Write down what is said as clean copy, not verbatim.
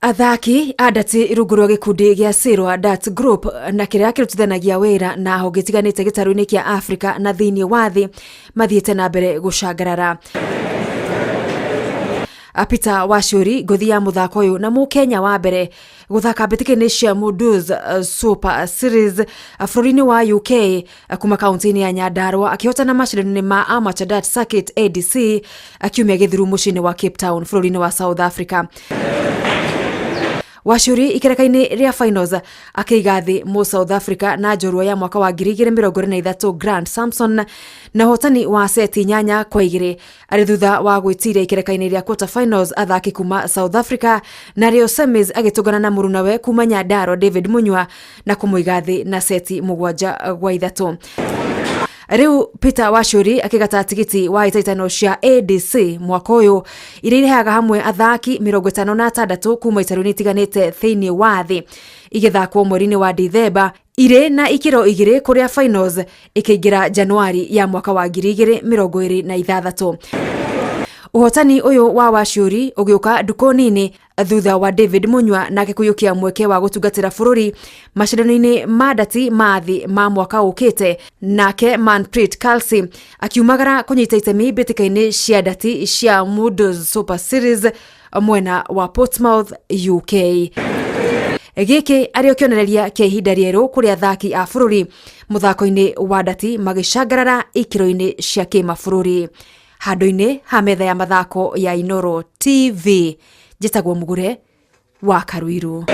Athaki a ndati rungu rwa gĩkundi gĩa Sirwa Darts Group na kĩrĩa kĩrutithanagia wĩra na honge itiganĩte gĩtarũ-inĩ kĩa Afrika na thĩinĩ wa thĩ mathiĩte na mbere gũcangarara. Peter Waciuri ngũthi ya mũthako ũyũ na mũkenya wa mbere gũthaka mbĩtĩka-inĩ cia Mudus Super Series bũrũri-inĩ wa UK kuma kaunti-inĩ ya Nyandarua akĩhotana macindano-inĩ ma Amateur Dart Circuit ADC kiumia gĩthiru mũciĩ-inĩ wa Cape Town bũrũri-inĩ wa South Africa. Waciuri ikereka-inĩ rĩa finals akĩiga thĩ mũ South Africa na njorua ya mwaka wa 2023 Grant Samson na ũhotani wa seti 8-2 arĩ thutha wa gwĩtiria ikereka-inĩ rĩa quarter finals athaki kuma South Africa narĩo semis agĩtũngana na mũrunawe kuma Nyandarua David Munyua na kũmũiga thĩ na seti 7-3. Rĩu Peter Waciuri akĩgata tigiti wa hĩtahĩtano cia ADC mwaka ũyũ iria irehaga hamwe athaki 56 kuma itarũ-inĩ itiganĩte thĩinĩ wa thĩ igĩthakwo mweri-inĩ wa Dithemba irĩ na ikĩro igĩrĩ kũrĩa finals ĩkĩingĩra Januari ya mwaka wa 2026. Ũhotani ũyũ wa Waciuri ũgĩũka ndukũ nini thutha wa David Munyua nake kũiyũkia mweke wa gũtungatĩra bũrũri macindano-inĩ ma ndati ma thĩ ma mwaka ũkĩte, nake Manpreet Kalsi akiumagara kũnyita itemi mbĩtĩka-inĩ cia ndati cia Mudus Super Series mwena wa Portsmouth, UK. Gĩkĩ arĩ o kĩonereria kĩa ihinda rĩerũ kũrĩ athaki a bũrũri mũthako-inĩ wa ndati magĩcangarara ikĩro-inĩ cia kĩmabũrũri. Handũ-inĩ ha metha ya mathako ya Inooro TV, njĩtagwo Mũgure wa Karuiru.